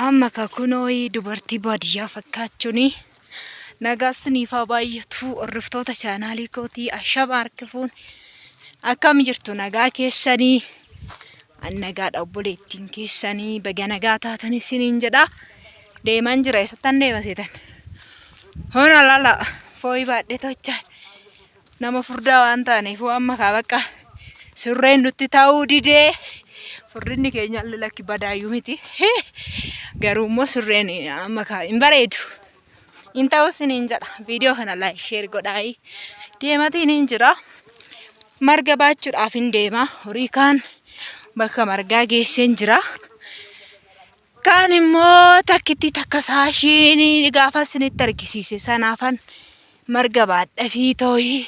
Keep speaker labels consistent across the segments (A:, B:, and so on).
A: Amma ka kunoo dubartii baadiyyaa fakkaachuun nagaa isiniif haa baay'atu hordoftoota chaanaalii kootii ashama harkifuun akkam jirtu nagaa keessanii an nagaadha obboleettiin keessanii baga nagaa taatan isiniin jedha deeman jira eessattan deema seetan hona lala fooyi baadhee tochaa Nama furdaa waan taaneef amma kaa bakka surreen nutti ta'uu didee furdinni keenya illee lakki badaayyuu miti. Garuu immoo surreen amma kaa hin bareedu. Hin ta'u isiniin jedha. Viidiyoo kana like share godhaayi. Deematiin hin jira. Marga baachuudhaaf hin deema. Horii kaan bakka margaa geesseen jira. Kaan immoo takkitti takka saashiin gaafa isinitti argisiise sanaafan marga baadhafii tooyi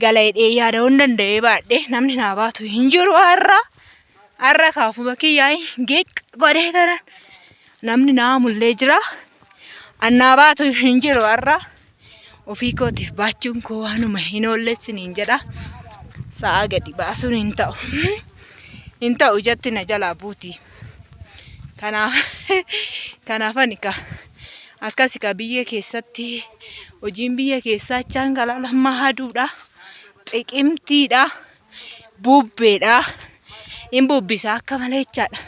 A: gala jedhee yaada hin danda'ee baadhe namni naa baatu hin jiru har'a. Har'a kaafuma kiyyaa geeq godhee tanan namni naa mullee jira. Annaa baatu hin jiru har'a. Ofii kootiif baachuun koo waanuma hin oolle isiniin jedha. Sa'a gadi baasuun hin ta'u. Hin ta'u ijatti na jalaa buuti. Kanaaf kanaaf ani ka akkasi ka biyya keessatti hojiin biyya keessaa achaan kalaa lammaa haduudha. Xiqimtiidha. Bubbeedha. Hin bubbisa akka malee jechaadha.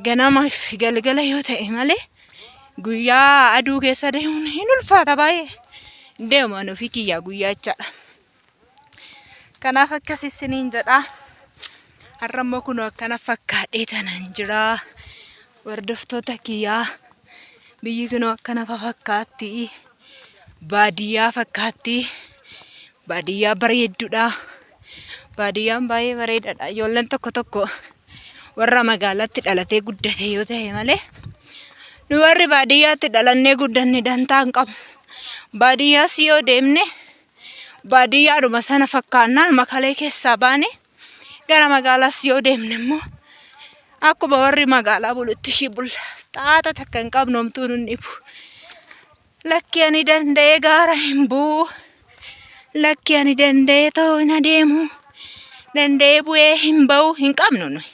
A: Ganamaaf galgala yoo ta'e malee guyyaa aduu keessa deemuun hin ulfaata baay'ee. Deemu ani ofii kiyyaa guyyaa jechaadha. Kanaaf akkas isiniin jedha. Har'a immoo kunoo akkana fakkaadhee tanan jira. Hordoftoota kiyyaa biyyi kunoo akkana fakkaatti. Baadiyyaa fakkaatti. Baadiyyaa bareedduudha. Baadiyyaan baay'ee bareedaadha. Ijoolleen tokko tokko warra magaalaatti dhalatee guddate yoo ta'e malee nu warri baadiyyaatti dhalannee guddanne dantaa hin qabnu. Baadiyyaas yoo deemne baadiyyaadhuma sana fakkaannaan makalee keessaa baane gara magaalaas yoo deemne immoo akkuma warri magaalaa bulutti ishii bulla. Xaaxa takka hin qabnu homtuu nun dhibu. Lakki ani danda'ee gaara hin bu'u. Lakki ani danda'ee ta'uu hin adeemu. Danda'ee bu'ee hin ba'u hin qabnu nuyi.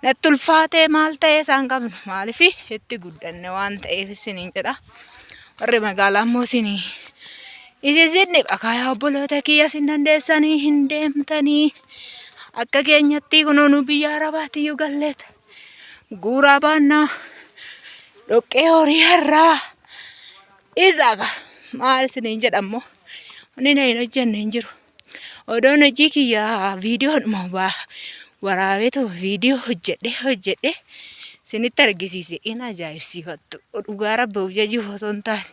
A: Natti ulfaatee maal ta'ee isaan qabnu. Maaliif itti guddanne waan ta'eef isiniin jedha. Warri magaalaa immoo isinii isin dhiba kaayaa obboloota kiyya isin dandeessanii hin deemtanii. Akka keenyatti kunoo nu biyya Arabaatiyyuu galleeta. Guuraa baannaa. Dhoqqee horii harraa. Isa maal isiniin jedhammoo. Wanni na hin hojjenne hin jiru. Odoon hojii kiyya viidiyoodhuma waraabeetuma viidiyoo hojjedhe hojjedhe isinitti argisiise in ajaa'ibsiifattu. Dhugaa rabbi of jajuuf osoo hin taane.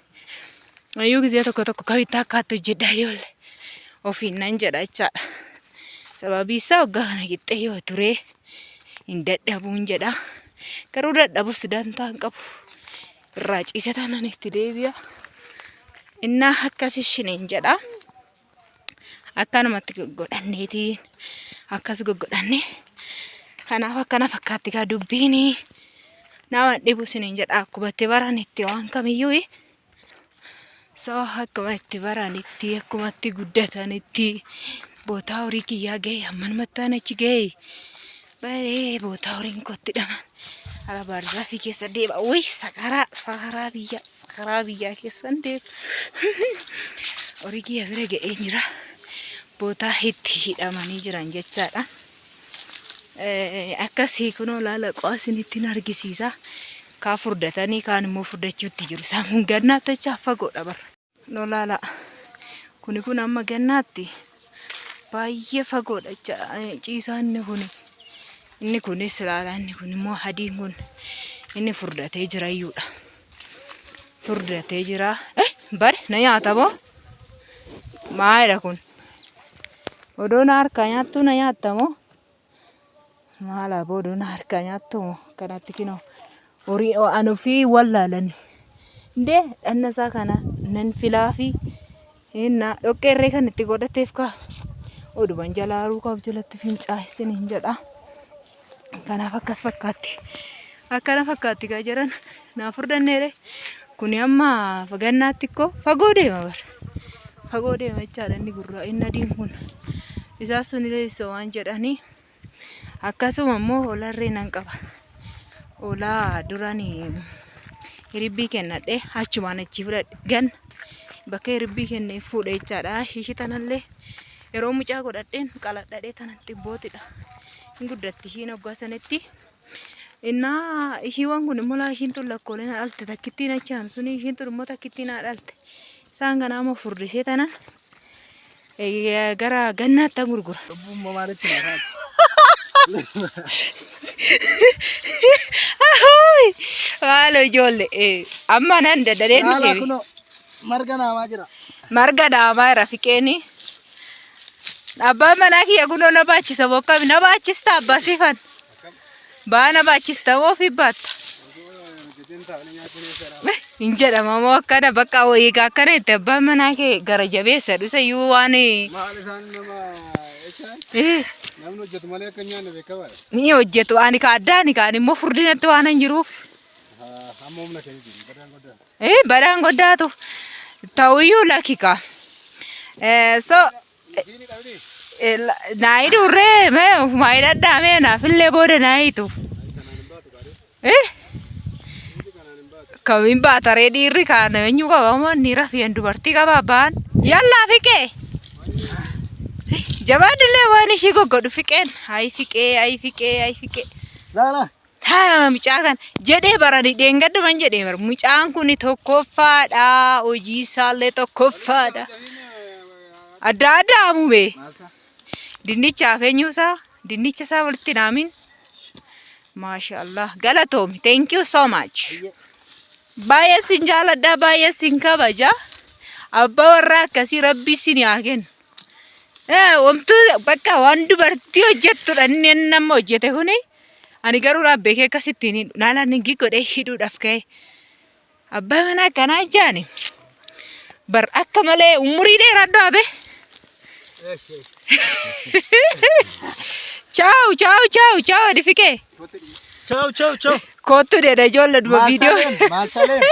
A: Ayyuu gizee tokko tokko kamitti akkaatti hojjedha ijoollee. Ofiin nan jedha jechaadha. Sababii isaa waggaa kana qixxee yoo turee hin dadhabuun jedha. Garuu dadhabus dantaa hin qabu. Irraa ciise taanaan itti deebi'a. Innaa akkas ishiniin jedha. Akkanumatti goggodhanneetiin akkas goggodhanne. Kanaaf akkana fakkaatti kaa dubbiin nama dhibu isiniin jedha akkuma itti baranitti waan kamiyyuu. So akkuma itti baranitti akkuma itti guddatanitti bootaa horii kiyyaa ga'e ammanumatti aan achi ga'e baree bootaa horiin kootti dhaman ala baarzaafii keessa deema wuy sakaraa sakaraa biyyaa sakaraa biyyaa keessan deema horii kiyya bira ga'ee jira bootaa itti hidhamanii jiran jechaadha. Akkasii kunoo laala qo'aa isinittiin argisiisa. Kaa furdatanii kaan immoo furdachuutti jiru. Isaan kun gannaatti jecha fagoodha bara. No laala. Kuni kun amma gannaatti baay'ee fagoodha jecha ciisaa inni kuni. Inni kunis laala inni kun immoo adiin kun inni furdatee jira iyyuudha. Furdatee jira. Eh bare na nyaata moo? Maalidha kun? Odoo na harkaa nyaattuu na nyaatta moo? Maal aboo odoo na harkaa nyaattu moo? Kanatti kinoo horii an ofii wallaalani. Indee dhanna isaa kana nan filaafi inna dhoqqee irree kan itti godhateef kaa oduman jalaa haruu kaaf jalatti fincaa'e isiniin jedha. Kanaaf akkas fakkaatti. Akkana fakkaatti kaa jiran naa furdanneere. Kuni amma gannaatti ikkoo fagoo deema bara. Fagoo deema jechaadha inni gurraa inni adiin kun. Isaa sunillee isa waan jedhanii akkasuma immoo hoolarree nan qaba. Hoolaa duraan hiribbii kennadhe achumaan achii fudhadhe ganna bakka hiribbii kennee fuudhe jechaadha. Shiishi tanallee yeroo mucaa godhadheen qaladhadhee tanan xibbootidha. Hin guddatti ishiin hoggaa sanitti. Innaa ishiiwwan kun immoo laa ishiin tun lakkoolee na dhalte takkittiin achaan suni ishiin tun immoo takkittii na dhalte. Isaan kana amma furdisee tanan gara gannaatti tan gurgura.
B: Lubbuun moo maalitti na taate?
A: Maalo ijoollee amma nan dadhabee
B: Laala
A: dhufe.
B: kunoo marga naamaa jira.
A: Marga dhaamaa jira fiqeeni. Abbaan manaa kiyya kunoo na baachisa bokkami na baachista abbaa siifan. Baa na baachista moo ofii baatta? Hin jedhama moo akkana bakka egaa akkana itti abbaan manaa kee gara jabeessa dhusa iyyuu waan
B: Maal isaan nama jechaan namni hojjetu malee akka hin nyaanne beekamaadha.
A: ni hojjetu ani ka addaa ani kaan immoo furdinatti waan hin jiruuf.
B: Hamma humna keetiin badaan goddaa.
A: Badaan goddaatu ta'uyyuu lakika. So
B: Isiin hidhamni
A: naa hidhuurree mee ofumaa hidhadhaa mee naafillee booda naa hiitu.
B: kanaan hin baatu kaadhee.
A: Eh
B: Kanaan hin baatu.
A: Kamiin baataree dhiirri kaan eenyu qaba moo inni rafiyeen dubartii qaba abbaan. Yallaa fiqee. Jabaadillee waan ishii goggodhu fiqeen. Ayi fiqee ayi fiqee ayi fiqee.
B: Laala.
A: Haa mucaa kana jedhee barani dheengadduman jedhee bara mucaan kun tokkoffaadha hojii isaallee tokkoffaadha. Adda adda amube dinnichaaf eenyuusaa dinnicha isaa walitti naamin. Maasha Allah galatoomi thank you so much. Baay'ee sin jaaladha baay'ee sin kabaja. Abbaa warraa akkasii rabbi sin haa kennu. Wantu bakka waan dubartii hojjettudha inni nama hojjete kuni. Ani garuu dhaabbee kee akkasittiin hidhu. Naalaan inni godhee hidhuudhaaf ka'e. Abbaa manaa akkanaa jaani. Bar akka malee umurii dheeradhu abe. Ciao ciao ciao ciao adi fiqee.
B: Ciao ciao ciao.
A: Kottu dheedha ijoollee duba viidiyoo.
B: Maasaleen maasaleen.